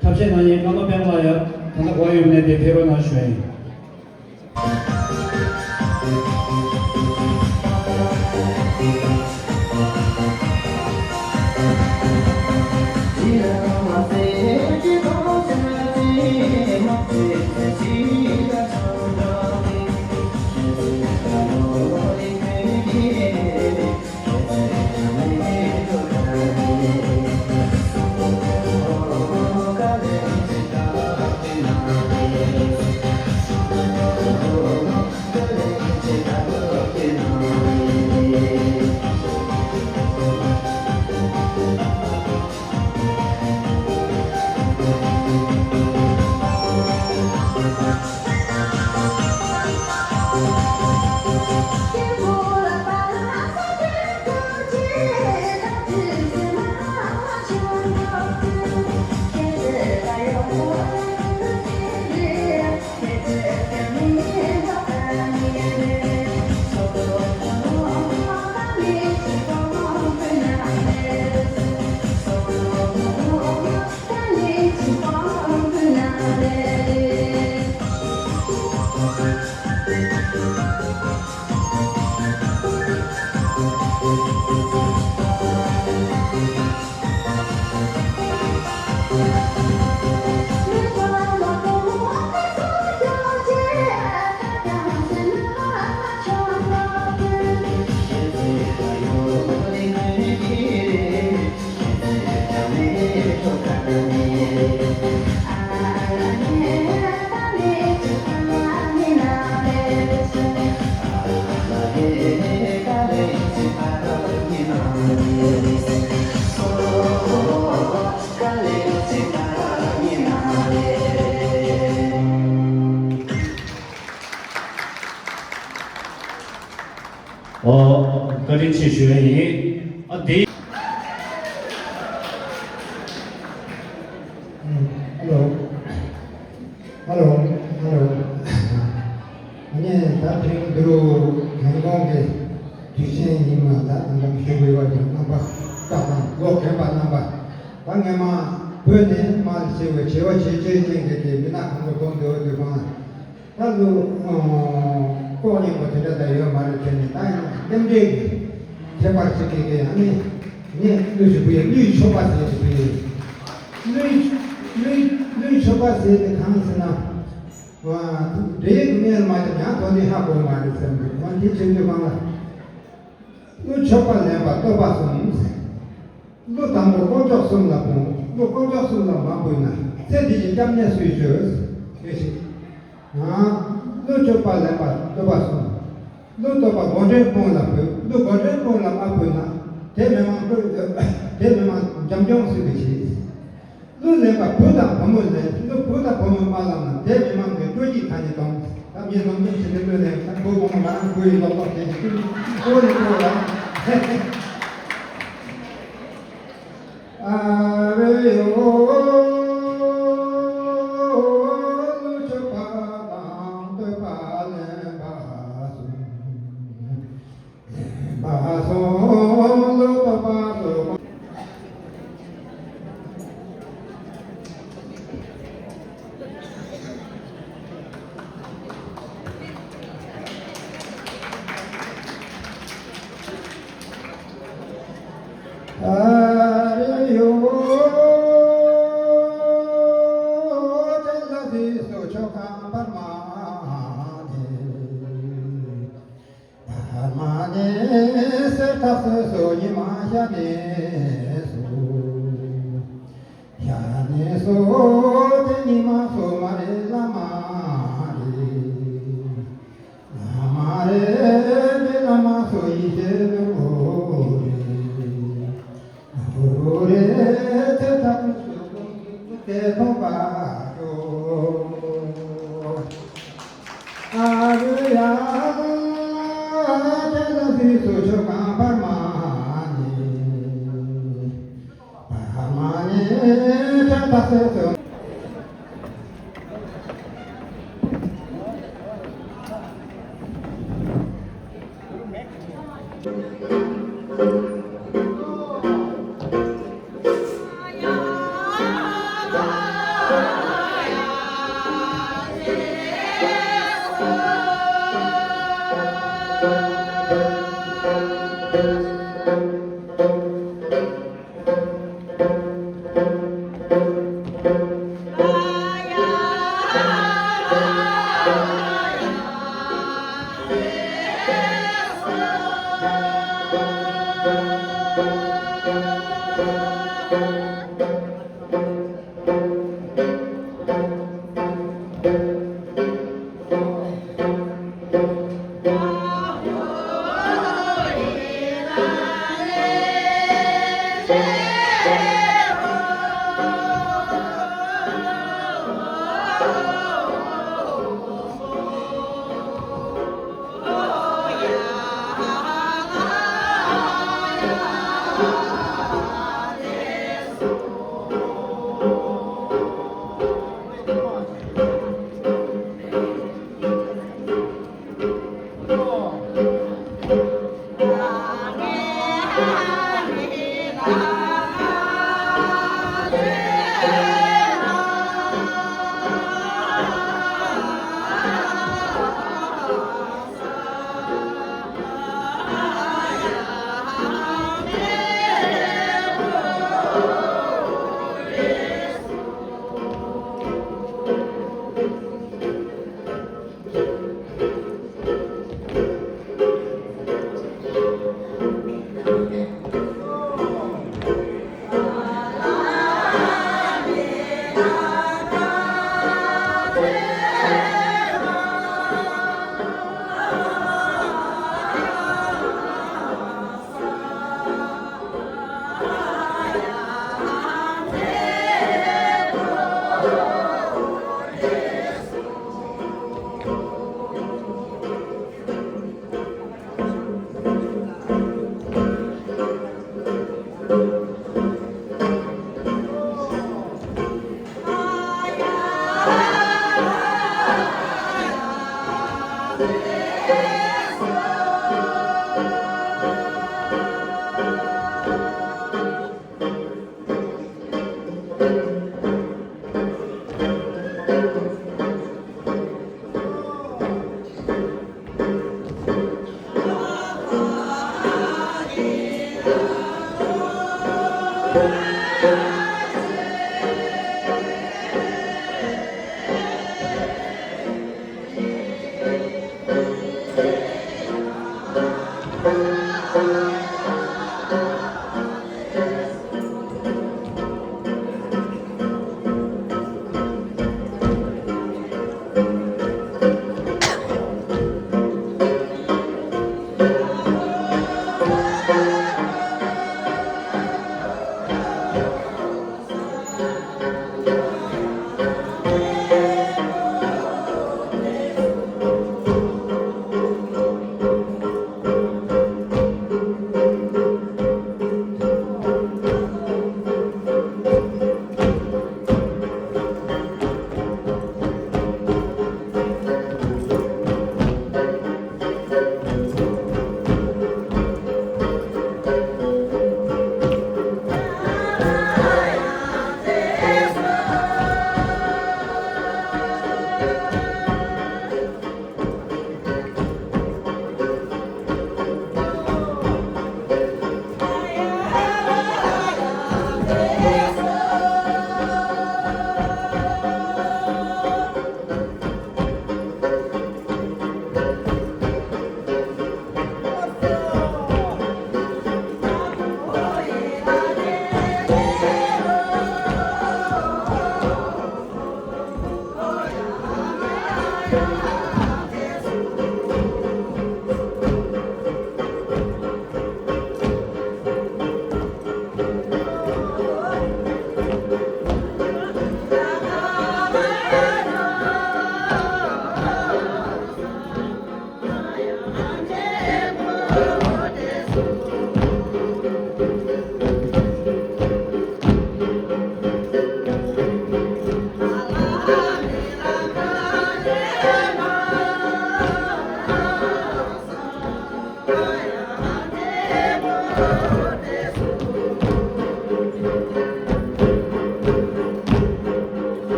འཁྲབ་ཆས་གནང་མཁན་ཀརྨ་པདྨ་ལགས་ཡར་ད་ལྟ་གོ་ཡོད་ནས་དེ་ཕེབས་རོགས་གནང་ཞུ་ཡིན། ཨོ། བཀའ་དྲིན་ཆེ་ཞུ་ཡ་ཡིན། ཨ་དེ། ཧ་ལོ། ཧ་ལོ། ཧ་ལོ། ཨ་ནི་ད་དེང་འདི་རུ་རྒན་གོང་གི་དུས་ཆེན་ཡིན་ན། ད་དེང་སང་ཞུ་དགོས་པ་དེ་རྣམ་པ་བཀྲ་དང་ལོ་རྒན་པ་རྣམ་པ། ད་སྔས་མ་ བོད་ནས་མར་བྱེད་པའི་བྱེད་པ་བྱེད་སྤྱོད་ཅན་གྱི་དེ་མི་སྣ་གང་པོ་མཐོང་འདོད་དུས་གང་ལ། ད་ལོ་ལྐོག་རྙོག་པ་དེ་འདྲ་ད་ཡོད་མ་རེད་དེ་ནི་ད་ཡང་རྣམ་འགྲེལ་གྱི་ཁྱད་པར་ཅིག་གི་གི་ཡང་ནི་ངས་ཀླུ་ཞིག་བུ་ཡི་ཀླུའི་མཆོད་པ་ཟེར་གྱི་བུ་ཡི་ཀླུའི་ཀླུའི་ཀླུའི་མཆོད་པ་ཟེར་དེ་གང་ཟེར་ན། འདྲེ་ཡི་སྨན་མ་ཅང་ཡང་ཐོག་ནས་ཧ་གོ་མ་རེད་ཟེར་འདུག་ང་དེ་ཆོས་འདུས་གང་ལ། ཀླུ་མཆོད་པ་ལེན་པ་བསྟོད་པ་གསུམ། ཀླུ་དང་པོ་དཀོན་མཆོག་གསུམ་ལ་འབུལ། ཀླུ་དཀོན་མཆོག་གསུམ་ལ་མ་འབུལ་ན། ཚེ་འདི་ཡི་སྐྱབས་གནས་སུས་བྱོས། ཞེས་ཤིག་ཀླུ་མཆོད་པ་ལེན་པ་བསྟོད་པ་གསུམ། ཀླུ་བསྟོད་པ་མགོ་འདྲེན་དཔུང་ལ་འབུལ། ཀླུ་མགོ་འདྲེན་དཔུང་ལ་མ་འབུལ་ན། དེ་མི་མང་ཀླུ་དེ་མི་མང་འཇམ་སྐྱོང་སུས་ཀྱིས་བྱེད། ཀླུ་ལེན་པ་བུ་དང་བུ་མོ་ལེན། ཀླུ་བུ་དང་བུ་མོ་མ་ལེན་ན། དེ་མི་མང་གི་སྤྲོ་སྐྱིད་གང་ཡིན་གཏོང་། ད་མི་ལོང་འདེབས་བྱེད་དུས་ཀླུ་ལེན་ན་བུ་བུ་མོ་ང་རང་བུ་ཡི་ལོག་ལོག་བྱེད་ཀྱི་ཀླུ་ཀླུ་ཡི་ཀླུ་ལ། ཨ་རེ་ཡོ། ཀླུ་མཆོད་པ་དང་བསྟོད་པ་ལེན་པ་གསུམ།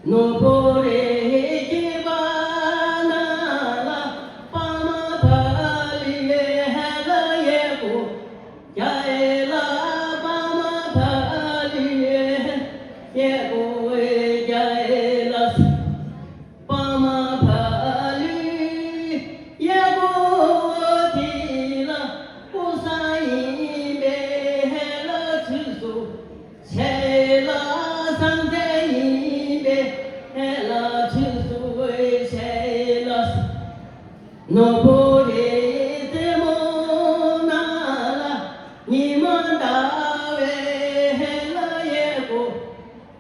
ནོར་བུ་རེ་སྐྱེས་པ་ན་ལ་པ་མ་བ་ལི་ཧ་ལ་ཡེ་གོ་ཡ་ཨེ་ལ་པ་མ་བ་ལི་ཡེ་གོ་ཡ་ཨེ་ལ། པ་མ་བ་ལི་ཡེ་གོ་དེ་ལ་ཀུ་ས་ཡིན་པས་ལ་ཚུལ་སོ། ཆེ་ལ་སངས་རྒྱས་ཡིན་པས་ལ་ཚུལ་སོ་ཆེ་ལ། ནོར་བུ་རེ་རྩེ་མོ་ན་ལ་ཉི་མ་ཟླ་བའི་ལ་ཡེ་གོ་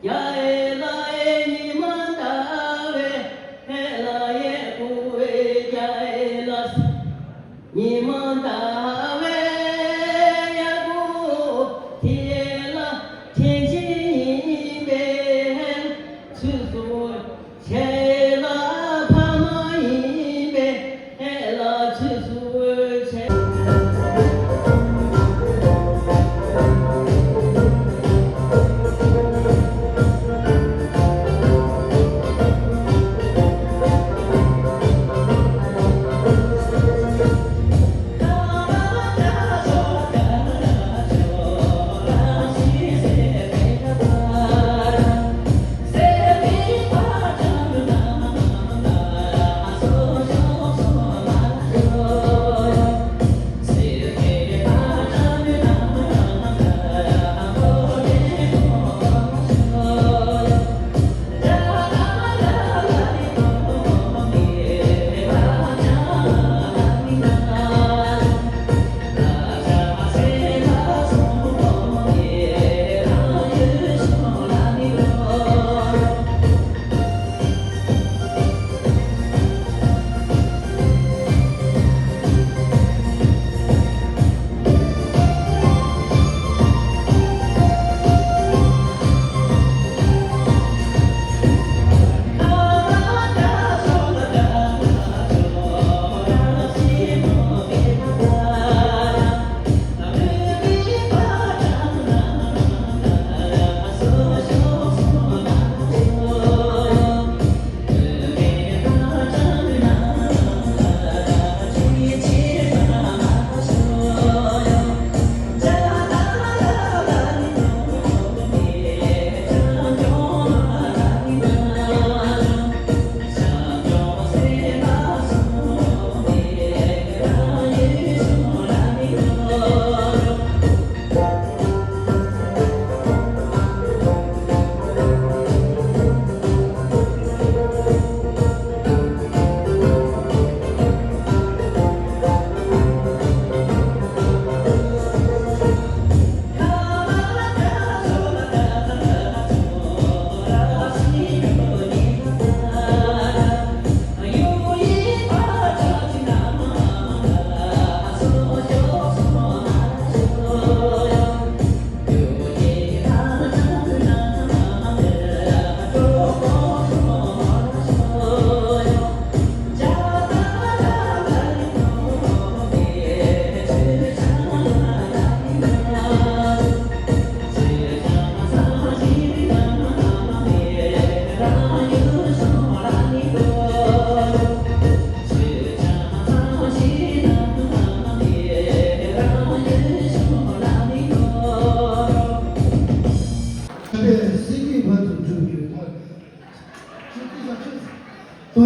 ཡ་ཨེ་ལ་ཨེ་ཉི་མ་ཟླ་བའི་ལ་ཡེ་གོ་ཡ་ཨེ་ལ། ཉི་མ་ཟླ་བའི་ཡ་གོ་དེ་ལ་དྲན་ཤེས་ཡིན་པས་ཚུལ་སོ། ཆེ་ལ་ཕ་མ་ཡིན་པས་ལ་ཚུལ་སོ་ཆེ།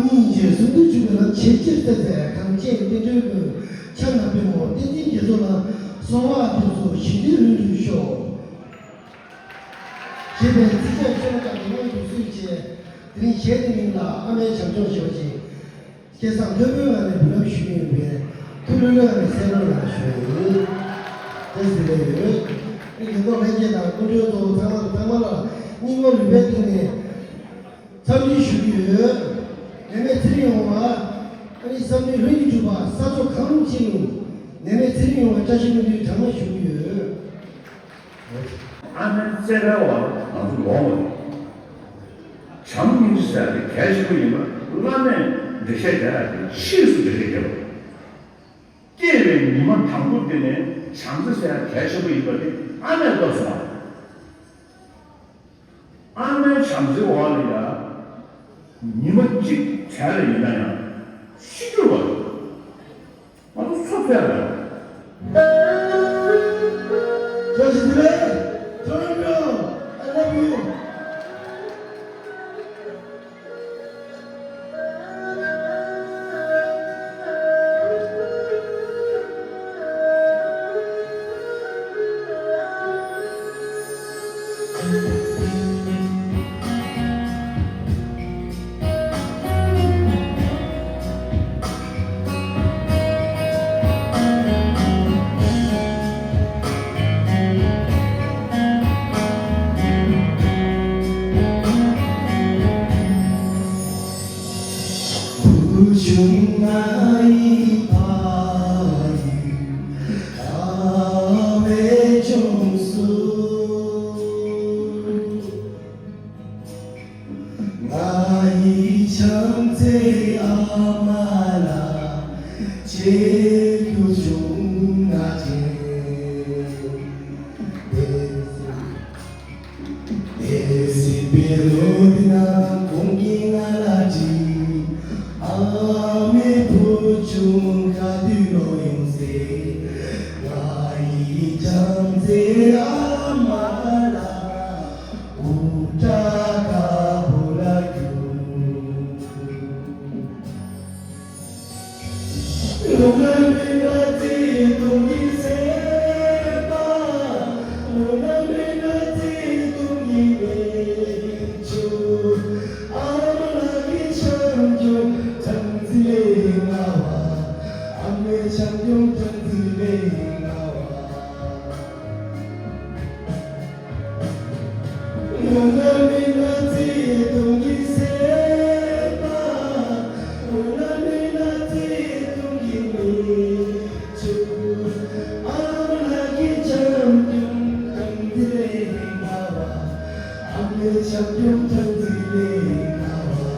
སྙིང་རྗེ་གསུམ་དུ་འཇུག་པའི་ལམ་ཆེས་ཆེར་གསལ་མཛད་གངས་ཅན་བསྟན་འགྲོའི་མགོན། ཕྱག་ན་པདྨོ་བསྟན་འཛིན་རྒྱ་མཚོ་ལ། གསོལ་བ་འདེབས་སོ་ཞི་བདེའི་ལྷུན་གྲུབ་ཤོག། ཞེས་པའི་ཚིགས་བཅད་ཤོ་ལོ་ཀ་དེ་སྔོན་དུ་གསོལ་བྱས། དེ་རིང་གཞས་དེ་མིང་ལ་ཨ་མའི་བྱམས་སྐྱོང་ཞེས་པ་ཅིག་སྐལ་བཟང་ལྷུན་པོའི་ངང་ནས་འབུལ་ལམ་ཞུས་ཡོད་པས། ཐུགས་ལྷོད་ལྷོད་ངང་ནས་གསན་རོགས་གནང་ཞུ་ཡ་ཡིན། དེ་ཟེར་ལེ་ཡོད། ཨེ་ཡོད་མདོག་ལྷན་རྒྱས་དང་སྐུ་མགྲོན་ཚོ་ཚང་མ་ཚང་མ་ལ་སྙིང་ཁོང་རུས་པའི་གཏིང་ནས། འཚམས་འདྲི་ཞུ་གི་ཡོད། ནད་མེད་ཚེ་རིང་ཡོང་བ། ཨ་ནི་བསམ་དོན་ལྷུན་གྱིས་གྲུབ་པ། ས་ཕྱོགས་གང་རུང་ཅིག་ནས་ནད་མེད་ཚེ་རིང་ཡོང་བའི་བཀྲ་ཤིས་སྨོན་འདུན་གྲངས་མེད་ཞུ་གི་ཡོད། ཨ་མའི་བརྩེ་བའི་འོག་ང་ཚོ་ལོངས་པ་རེད། བྱམས་སྙིང་རྗེ་ཟེར་ཡ་དེ་གལ་ཆེན་པོ་ཡིན་པ་བླ་མས་འགྲེལ་བཤད་རྒྱག་ཡ་དེ་ཕྱིས་སུ་འགྲེལ་བཤད་རྒྱབ་པ་རེད། སྐྱེས་པའི་ཉི་མ་དང་པོ་དེ་ནས་བྱམས་བརྩེ་ཟེར་ཡ་གལ་ཆེན་པོ་ཡིན་པ་དེ་ཨ་མས་རྟོགས་སོང་བ་རེད། ཨ་མའི་བྱམས་བརྩེའི་འོག་ལ་ཡ། ཉི་མ་གཅིག་བྲལ་ལ་ཡིན་ན་ཡང་ཤི་རྒྱུ་བ་རེད། ང་ཚོ་སུ་ཕན་རེད། བཀྲ་ཤིས་བདེ་ལེགས། ཐོན་འགྲོ། I love you. བུ་ཆུང་ང་ཡི་ཕ་ཡུལ་ཁ་བའི་ལྗོངས་སུ། ང་ཡི་བྱམས་བརྩེའི་ཨ་མ་ལགས། གཅེས་འཛིན་བྱུང་ན་ཅི་བདེ། དེ་སྲིད་པའི་ལོ་རིམ་ནང་ཁོང་གིས་ང་ལ་དྲིས། ཨ་མའི་བུ་ཆུང་ག་དུས་ལོག་ཡོང་ཟེར། ང་ཡི་བྱམས་བརྩེའི་ཨ་མ་ལགས། དགུང་གྲངས་དཀར་པོ་ལ་གྱུར། ལོ་ན་མེད་ན་བརྩེ་དུང་གི་སེམས་པ། ལོ་ན་མེད་ན་བརྩེ་དུང་གི་མེ་ཆུ། ཨ་མ་ལགས་ཀྱི་བྱམས་སྐྱོང་གྲངས་འཛིན་ལས་མང་བ། ཨ་མའི་བྱམས་སྐྱོང་གྲངས་འཛིན་ལས་མང་བ། ལོ་ན་མེད་ན་བརྩེ་དུང་གི་སེམས་པ། ལོ་ན་མེད་ན་བརྩེ་དུང་གི་མེ་ཆུ། ཨ་མ་ལགས་ཀྱི་བྱམས་སྐྱོང་གྲངས་འཛིན་ལས་མང་བ། ཨ་མའི་བྱམས་སྐྱོང་གྲངས་འཛིན་ལས་མང་བ།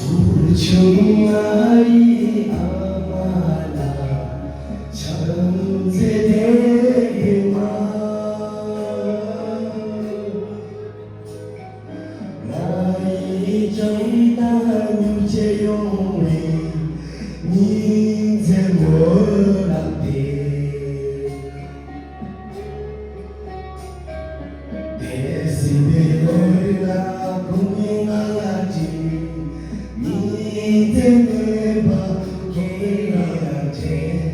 བུ་ཆུང་ང་ཡི་ཨ་མ་ལགས། བྱམས་བརྩེ་དེ་མ། ང་ཡི་བྱམས་དང་མྱུར་བྱེད་ཡོང་བའི་ཉིན་མཚན་སྨོན་ལམ་དེ། དེ་སྲིད་པའི་ལོ་རིམ་ལ་ཁོང་གིས་ང་ལ་དྲིས། ཉིན་མཚན་མེད་པར་ཁྱེད་ལ་དྲན།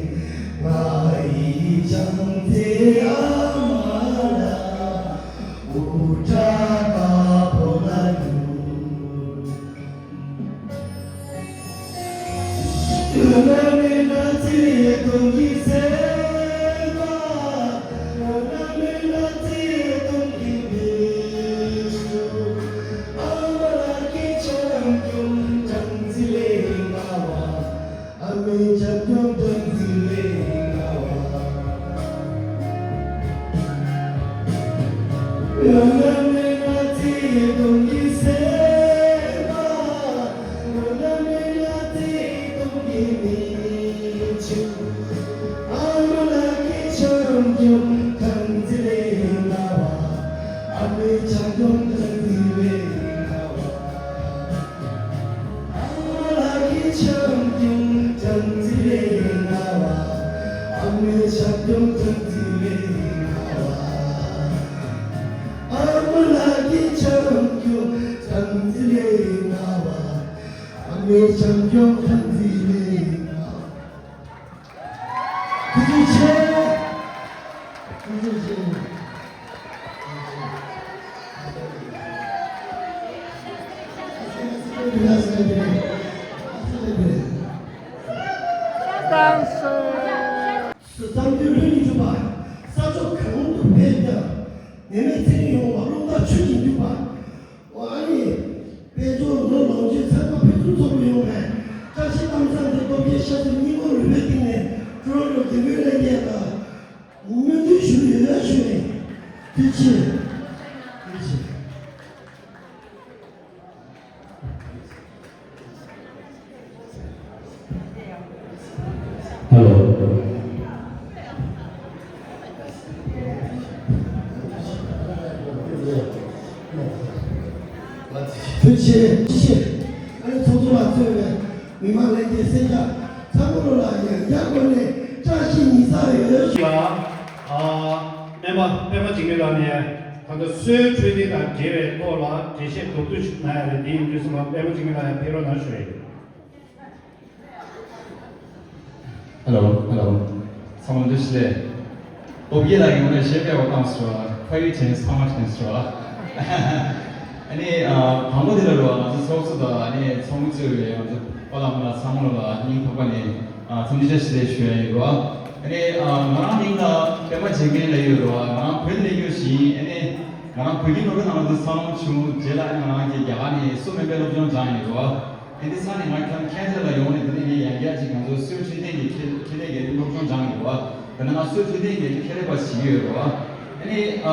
ང་ཡི་བྱམས་བརྩེའི་ཨ་མ་ལགས། དགུང་གྲངས་དཀར་པོ་ལ་གྱུར། ལོ་ན་མེད་ན་བརྩེ་དུང་གི་སེམས་པ། ལོ་ན་མེད་ན་བརྩེ་དུང་གི་མེ་ཆུ། ཨ་མ་ ཐུགས་རྗེ་ཆེ། ཐུགས་རྗེ་ཆེ། བསམ་དོན་ལྷུན་གྱིས་གྲུབ་པ། ས་ཕྱོགས་གང་དུ་ཕེབས་ཀྱང་། ནད་མེད་ཚེ་རིང་ཡོང་བ། རླུང་རྟ་ཆུ་བཞིན་འཇུག་པ། ཨ་ནི། དཔལ་འབྱོར་ལོ་ལོངས་སྤྱོད་ཚང་མ་ཕུན་སུམ་ཚོགས་པ་ཡོང་བའི་བཀྲ་ཤིས་གཏམ་བཟང་དེ་སྟོབས་རྒྱལ་ཤཱསྟྲི་སྙིང་ཁོང་རུས་པའི་གཏིང་ནས་སྤྲོ་རོགས་དགེ་འདུན་ལྷན་རྒྱས་ལ་སྨོན་འདུན་ཞུ་ཡོད་ཞུ་ཡིན། ཐུགས་རྗེ་ཆེ། ཐུགས་རྗེ་ཆེ། ཧ་ལོ། ཐུགས་རྗེ་ཆེ། ཨ་ནི་ཚོགས་གཙོ་ལགས་གཙོས་པའི་མི་མང་ལྷན་རྒྱས་སེར་སྐྱ་ཚང་མ་ལོ་ལ་ཡང་བསྐྱར་བསྐོར་ནས་བཀྲ་ཤིས་ཉི་ཤུ་ཡོད་ཞུ། ལ། ཨ། སྨན་པ་པད་མ་འཇིགས་མེད་ལགས་ནས་ད་ལྟ་གསོལ་འཕྲོད་བསྟེན་དང་འབྲེལ་བའི་ཐོག་ལ་འགྲེལ་བཤད་མདོར་བསྡུས་ཤིག་གནང་ཡ་རེད། འདི་ཡིན་དུས་ཙམ་པ་པད་མ་འཇིགས་མེད་ལགས་ཡང་ཕེབས་རོགས་གནང་ཞུ་ཡ་ཡིན། ཧ་ལོ། ཧ་ལོ། ཚང་མ་འདུ་ཤེས་ལས། སྟོབས་རྒྱལ་ལགས་ཀྱིས་ངོ་ནས་གཞས་སྤེལ་བ་བཏང་སོང་། ཕ་ཡུལ་དྲན་ཚང་མ་དྲན་སོང་། ཨ་ནི་དང་པོ་དེ་ལ་རོ་ང་ཚོ་ཚོགས་གཙོ་དང་ཨ་ནི་ཚོགས་མི་གཙོས་པའི་ང་ཚོ་པཱ་ལགས་རྣམ་པ་ཚང་མ་ལ་སྙིང་ཐག་པ་ནས་འཚམས་འདྲི་བཀྲ་ཤིས་བདེ་ལེགས་ཞུ་ཡ་ཡིན་རོ། ཨ་ནི་ང་རང་མིང་ལ་པད་མ་འཇིགས་མེད་ལབ་ཡོད་རོ། ང་རང་བོད་ནས་ཡོད་ཞིང་ཨ་ནི་ང་རང་བོད་ཀྱི་ནོར་བུ་ནང་ལ་འཚར་ལོངས་བྱུང་། རྗེས་ལ་ཨ་ནི་ང་རང་གིས་རྒྱ་གར་ནས་སོ་སྨན་པའི་སློབ་སྦྱོང་སྦྱངས་ཡིན་རོ། དེ་འདི་ཚང་ནས་ང་ཁྱེད་ཁེ་ན་ཌ་ལ་ཡོང་ནས་དེ་ནས་ངས་ཡང་བསྐྱར་ཅིག་ང་ཚོ་སྲོལ་འཕྲོད་བསྟེན་གྱི་ཁེ་ཁེ་ལས་ཀྱི་སློབ་སྦྱོང་སྦྱངས་ཡོད་པ། དེ་ནས་ང་སྲོལ་འཕྲོད་བསྟེན་གྱི་ཁེ་ལས་པ་ཞིག་ཡོད་རེད་བ། ཨ་ནི་ཨ་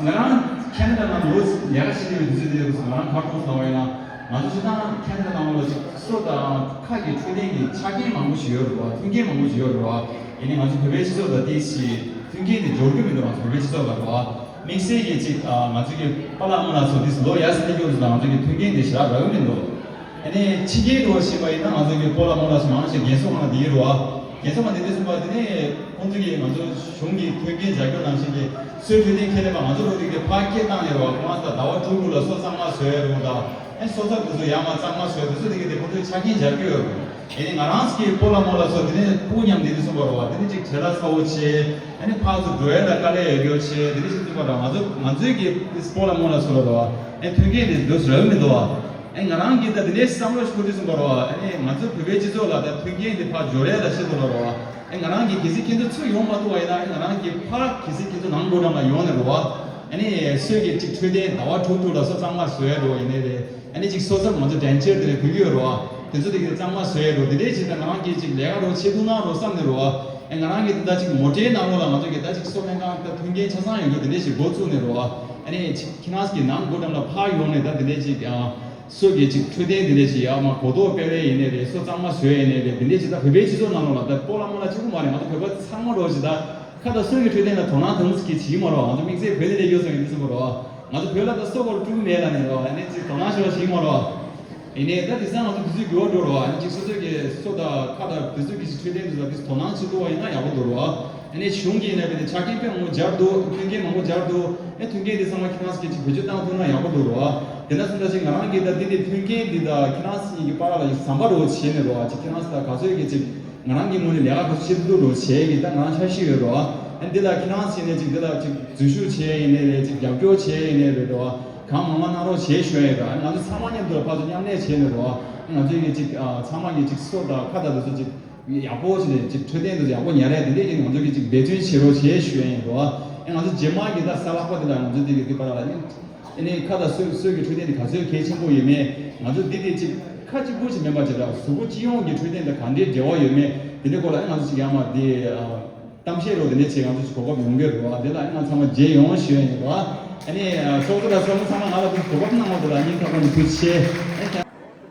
ང་རང་ཁེ་ན་ཌ་ནང་ལོ་ཉེར་ཞིག་ལས་དུས་ཚོད་དེ་ང་རང་ག་རེ་མཐོང་སོང་བས་ན། ང་ཚོ་སྤྱིར་བཏང་ཁེ་ན་ཌ་ནང་ལོགས་ལ་ཅིག་སོ་དང་ཁ་གི་འཕྲོད་བསྟེན་གྱི་ཆ་རྐྱེན་མང་པོ་ཞིག་ཡོད་རེད་བ། མཐུན་རྐྱེན་མང་པོ་ཞིག་ཡོད་རེད་བ། ཡིན་ནའི་ང་ཚོ་བོད་པའི་སྤྱི་ཚོགས་ལ་དེ་ཞིག་མཐུན་རྐྱེན་དེ་འབྱོར་གྱི་མི་འདུག་ང་ཚོ་བོད་པའི་སྤྱི་ཚོགས་ལ་རེད་བ། དམིགས་བསལ་གྱི་ཅིག་ཨ་ང་ཚོ་གི་པཱ་ལགས་རྨོ་ལགས་ཚོ་དེ་ལོ་ཡར་སེང་གེ་སྐྱོ་དུས་ང་ཚོ་གི་མཐུན་རྐྱེན་དེ་ཞེ་དྲག་རག་གི་མི་འདུག་ཨ་ནི་ཕྱི་རྒྱལ་དུ་ཕྱིན་པ་ཡིན་ན་ང་ཚོ་གི་པཱ་ལགས་རྨོ་ལགས་ཚོ་མང་ཆེ་རྒན་གསོ་ཁང་ལ་བསྡད་ཡོད་རེད་བ། རྒན་གསོ་ཁང་དེ་འདྲ་སོང་པ་དེ་ནས་ཁོང་ཚོ་གིས་ང་ཚོ་གཞུང་གི་མཐུན་རྐྱེན་སྦྱར་སྐྱོར་ནང་བཞིན་གྱི་སྲོལ་འཕྲོད་བསྟེན་ཁེ་ལས་པ་ང་ཚོ་ལོ་དེ་གི་ཕར་སྐད་བཏང་ནས་རེད་བ། ཁོང་ཚོ་ཟླ་བ་དྲུག་དྲུག་ལ་སོ་གཙང་མ་བཟོ་ཡ་རེད་བ། ད་ཨ་ནི་སོ་ཚབ་དེ་ཚོ་ཡར་མར་གཙང་མ་བཟོ་ཡ་དེ་ཚོ་དེ་གི་དེ་ཁོང་ཚོའི་ཆ་རྐྱེན་སྦྱར་གྱི་ཡོད་རེད། ཨ་ནི་ང་རང་ཚོ་གི་པཱ་ལགས་རྨོ་ལགས་ཚོ་དེ་ནས་སྤུ་གུ་མཉམ་དེ་འདྲ་སོང་པ་རེད་བ། དེ་ནས་ཅིག་བྲེལ་བ་ཚ་བོ་བྱས། ཨ་ནི་ཕར་ཚུར་འགྲོ་ཡ་ལ་དཀའ་ལས་ཡོད་རྒྱུ་བྱས། དེ་འདྲ་ཞིག་ཚུགས་པ་རེད། ང་ཚོ་ང་ཚོའི་གི་པཱ་ལགས་རྨོ་ལགས་ཚོ་ལ་རེད་བ། ཨ་ནི་མཐུན་རྐྱེན་དེ་འདུག་རག་གི་མི་འདུག་བ། ཨ་ནི་ང་རང་གིས་ད་དེ་འདྲའི་བསམ་བློ་ཞིག་འཁོར་དུས་སོང་པ་རེད་བ། ཨ་ནི་ང་ཚོ་བོད་པའི་སྤྱི་ཚོགས་ལ་ད་མཐུན་རྐྱེན་དེ་ཕར་འབྱོར་ཡ་ལ་ཤེས་དགོས་པ་རེད་བ། ཨ་ནི་ང་རང་གིས་གལ་སྲིད་ཁྱེད་ཚོ་ཚུར་ཡོང་མ་ཐུབ་པ་ཡིན་ན། ཨ་ནི་ང་རང་གིས་ཕར་གལ་སྲིད་ཁྱེད་ཚོ་ནང་སྒོ་འགྲམ་ལ་ཡོང་ནས་རེད་བ། ཨ་ནི་སྲོལ་གྱི་ཅིག་འཕྲོད་བསྟེན་ཟླ་བ་དྲུག་དྲུག་ལ་སོ་གཙང་མ་བཟོ་ཡ་རེད་བ། ཡིན་ནའི་རེད། ཨ་ནི་ཅིག་སོ་ཚབ་ང་ཚོ་དྲན་འཆར་དེ་ལ་དགོས་ཀྱི་ཡོད་རེད་བ། དེ་ཚོ་དེ་གི་གཙང་མ་བཟོ་ཡ་རེད་བ། དེ་འདྲའི་ཅིག་ད་ང་རང་གིས་ཅིག་ལས་ཀ་རོགས་བྱེད་ཐུབ་ན་རོགས་བསམ་ནས་རེད་བ། ཨ་ང་རང་གིས་ད་ཅིག་མོ་ཊའི་ནང་ལོགས་ལ་ང་ཚོ་གི་ད་ཅིག་སོ་སྨན་ཁང་ད་མཐུན་རྐྱེན་ཆ་ཚང་ཡོད་རྒྱུ་དེ་འདྲའི་ཅིག་འགོ་བཙུགས་ནས་རེད་བ། ཨ་ནི་ཅིག་ཁྱེད་རང་གི་ནང་སྒོ་འགྲམ་ལ་ཕར་ཡོང་ནས་ད་དེ་འདྲའི་ཅིག་ཨ་སྲོལ་གྱི་ཅིག་འཕྲོད་བསྟེན་དེ་འདྲའི་ཅིག་ཡར་མར་གོ་རྟོགས་སྤེལ་ཡས་ཡིན་ནའི་རེད། སོ་གཙང་མ་བཟོ་ཡས་ཡིན་ནའི་རེད། དེ་འདྲའི་ཅིག་ད་བོད་པའི་སྤྱི་ཚོགས་ནང་ལོགས་ལ་ད་པཱ་ལགས་རྨོ་ལགས་གཅིག་པུ་མ་རེད། ང་ཚོ་བོད་པ་ཚང་མ་རོགས་ཅིག་ད་ཁ་ད་སྲོལ་གྱི་འཕྲོད་བསྟེན་ལ་དོ་སྣང་གཏོང་ས་གི་བྱེད་ཀྱི་མ་རེད་བ། ང་ཚོ་དམིགས་བསལ་བོད་ནས་སླེབས་ཡོད་ས་ཡིན་དུས་སོང་པ་རེད་བ། ང་ཚོ་བོད་ལ་ད་སོ་སྐོར་སྤྲུལ་གི་མེད་ལ་ནི་རེད་བ། ཨ་ནི་ཅིག་དོ་སྣང་ཞིག་ལ་བྱེད་ཀྱི་མ་རེད་བ། ཡིན་ནའི་ད་དེང་སང་ང་ཚོ་དུས་ཚོད་འགྱུར་བ་འགྲོ་རེད་བ། ཨ་ནི་ཅིག་སོ་སོ་གི་སོ་དང་ཁ་དང་དུས་ཚོད་ཀྱི་ཅིག་འཕྲོད་བསྟེན་དུ་ད་དེ་དོ་སྣང་བྱེད་ཐུབ་པ་ཡིན་ན་ཡག་པོ་འདུག་རེད་བ། ཨ་ནི་གཞུང་གིས་ཡིན་ན་བས་ནི་ཆ་རྐྱེན་དཔེ་མང་པོ་སྦྱར་འདུག་མཐུན་རྐྱེན་མང་པོ་སྦྱར་འདུག་ཨེ་མཐུན་རྐྱེན་དེ་ཚང་མ་ཁྱེད་རང་ཚོ་གིས་ཅིག་བེད་སྤྱོད་བཏང་ཐུབ་ན་ཡག་པོ་འདུག་རེད་བ། དེ་འདྲ་སོང་ཙང་ཅིག་ང་རང་གིས་ད་འདི་དེ་མཐུན་རྐྱེན་འདི་ད་ཁྱེད་རང་ཚོ་གཉིས་ཀྱི་བར་ལ་ཅིག་ཟམ་པ་རོགས་བྱས་ནས་རེད་བ། ཅིག་ཁྱེད་རང་ཚོ་ད་ག་ཚོད་ཀྱི་ཅིག་ང་རང་གི་ངོས་ནས་ལས་ཀ་ག་ཚོད་བྱེད་ཐུབ་རོགས་བྱས་ཀྱི་ད་ང་རང་འཆར་གཞི་ཡོད་རེད་བ། ཨ་ནི་འདི་ལ་ཁྱེད་རང་ཚོ་ནས་ཅིག་འདི་ལ་ཅིག་འཛུལ་ཞུགས་བྱས་ཡིན་ནའི་རེད། ཅིག་རྒྱབ་སྐྱོར་བྱས་ཡིན་ནའི་རེད་བ། གང་མང་མང་གནང་རོགས་བྱས་ཞུ་ཡ་ཡོད་རེད། ཨ་ནི་ང་ཚོ་ཚང་མ་མཉམ་དུ་ལ་ཕར་ཚུར་མཉམ་ལས་བྱས་ནས་རེད་བ། ཨ་ནི་ང་ཚོའི་གི་ཅིག་ཨ་ཚང་མ་གི་ཅིག་སོ་དང་ཁ་དང་དེ་ཚོ་ཅིག་ཡག་པོ་བྱས་ནས་ཅིག་འཕྲོད་བསྟེན་དེ་ཚོ་ཡག་པོ་ཉར་ཡ་དེ་འདྲས་ཀྱི་ང་ཚོ་གི་ཅིག་འབད་བརྩོན་བྱེད་རོགས་བྱས་ཞུ་ཡ་ཡིན་རེད་བ། ཨ་ནི་ང་ཚོ་རྗེས་མ་གི་ད་གཟའ་ལྷག་པ་དེ་ལ་ང་ཚོ་དེ་གི་དེ་པར་ལ་ཨ་ནི་ཨ་ནི་ཁ་དང་སོ་སོ་གི་འཕྲོད་བསྟེན་དེ་ག་ཚོད་གལ་ཆེན་པོ་ཡོད་མེད། ང་ཚོ་འདི་དེ་ཅིག་ཁ་གཅིག་པུ་ཅིག་མིན་པ་ཅིག་ལ་གཟུགས་པོ་སྤྱི་ཡོངས་ཀྱི་འཕྲོད་བསྟེན་དང་ག་འདྲའི་འབྲེལ་བ་ཡོད་མེད་དེ་འདྲའི་སྐོར་ལ་ཨ་ནི་ང་ཚོ་ཅིག་ཡར་མར་དེ་ཨ། གཏམ་བཤད་རོགས་དེ་འདྲ་བྱེད་གང་ཚོད་གོ་སྐབས་ཡོང་གི་རེད་བ། དེ་ལ་ང་ཚང་མ་མཇལ་ཡོང་ཞུ་ཡ་ཡིན་བ། ཨ་ནི་ཚོགས་གཙོ་ལ་ཚོགས་མི་ཚང་མ་ང་ལ་དུ་གོ་སྐབས་གནང་བ་དེ་ལ་སྙིང་ཐག་པ་ནས་ཐུགས་རྗེ་ཆེ།